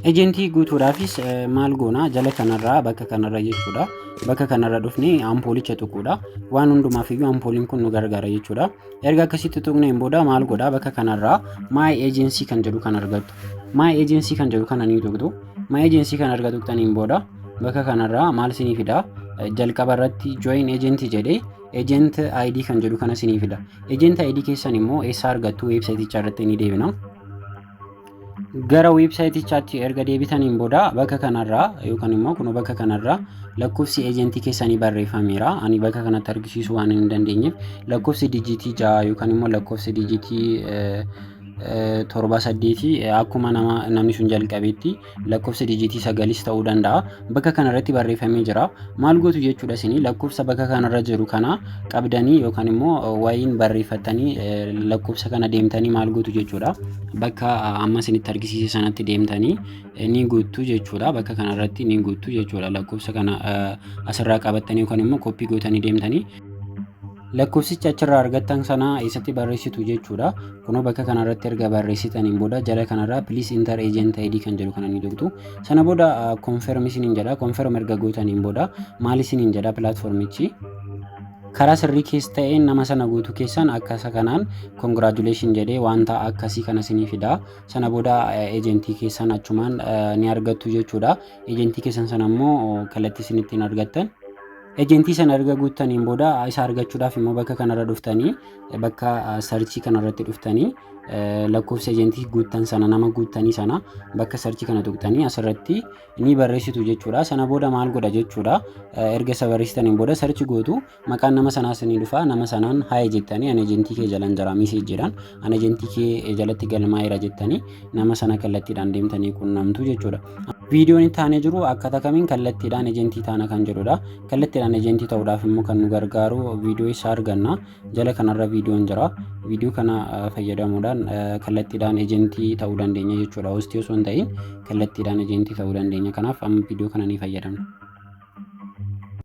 Ejentii guutuudhaafis maal goona? Jala kanarraa bakka kanarra jechuudha. Bakka kanarra dhufnee ampoolicha tuquudha. Waan hundumaaf iyyuu ampooliin kun nu gargaara jechuudha. Erga akkasitti tuqneen booda maal godhaa? Bakka kanarraa My Agency kan jedhu kan argattu. My Agency kan jedhu kana ni tuqxu. My Agency kan erga tuqxaniin booda bakka kanarraa maal isinii fida? Jalqaba irratti Join Agent jedhee Agent ID kan jedhu kana isinii fida. Agent ID keessan immoo eessaa argattu? Weebsaayiticha irratti ni deebina. Gara weebsaayitichaatti erga deebitaniin booda bakka kanarraa yookaan immoo kun bakka kanarraa lakkoofsi eejentii keessanii barreeffameera. Ani bakka kanatti argisiisuu waan hin dandeenyeef lakkoofsi dijiitii 6 yookaan immoo lakkoofsi dijiitii 7 8 akkuma nama namni sun jalqabeetti lakkoofsa dijiitii 9s ta'uu danda'a. Bakka kanarratti barreeffamee jira. Maal gootu jechuudha? Isinii lakkoofsa bakka kanarra jiru kana qabdanii yookaan immoo wayiin barreeffattanii lakkoofsa kana deemtanii maal gootu jechuudha. Bakka amma isinitti argisiise sanatti deemtanii ni guuttu jechuudha. Bakka kanarratti ni guuttu jechuudha. Lakkoofsa kana asirraa qabattanii yookaan immoo koppii gootanii deemtanii lakkoofsicha achirraa argattan sana eessatti barreessitu jechuudha. Kunoo bakka kanarratti erga barreessitaniin booda jala kanarraa "Please enter agent ID" kan jedhu kana ni tuqxu. Sana booda "Confirm" isiniin jedha. Confirm erga gootaniin booda maal isiniin jedha pilaatfoormichi? Karaa sirrii keessa ta'een nama sana guutuu keessan akkasa kanaan "Congratulation" jedhee wanta akkasii kana isinii fida. Sana booda eejentii keessan achumaan ni argattu jechuudha. Eejentii keessan sana immoo kallattii isin ittiin argattan. Eejentii sana erga guuttaniin booda isa argachuudhaaf immoo bakka kanarra dhuftanii, bakka search kanarratti dhuftanii, lakkoofsa eejentii guuttan sana, nama guuttanii sana bakka search kana tuqxanii asirratti ni barreessitu jechuudha. Sana booda maal godha jechuudha? Erga isa barreessitaniin booda search gootu, maqaan nama sanaas ni dhufa. Nama sanaan "Hi" jettanii, "Ani eejentii kee jalan jira" messageiidhaan, "Ani eejentii kee jalatti galmaa'eera" jettanii nama sana kallattiidhaan deemtanii qunnamtu jechuudha. Viidiyoon itti aanee jiru akkaataa kamiin kallattiidhaan eejentii taana kan jedhudha. Kallattiidhaan eejentii ta'uudhaaf immoo kan nu gargaaru viidiyoo isaa arganna. Jala kanarra viidiyoon jira. Viidiyoo kana fayyadamuudhaan kallattiidhaan eejentii ta'uu dandeenya jechuudha. Hostii osoo hin ta'in kallattiidhaan eejentii ta'uu dandeenya. Kanaaf amma viidiyoo kana ni fayyadamna.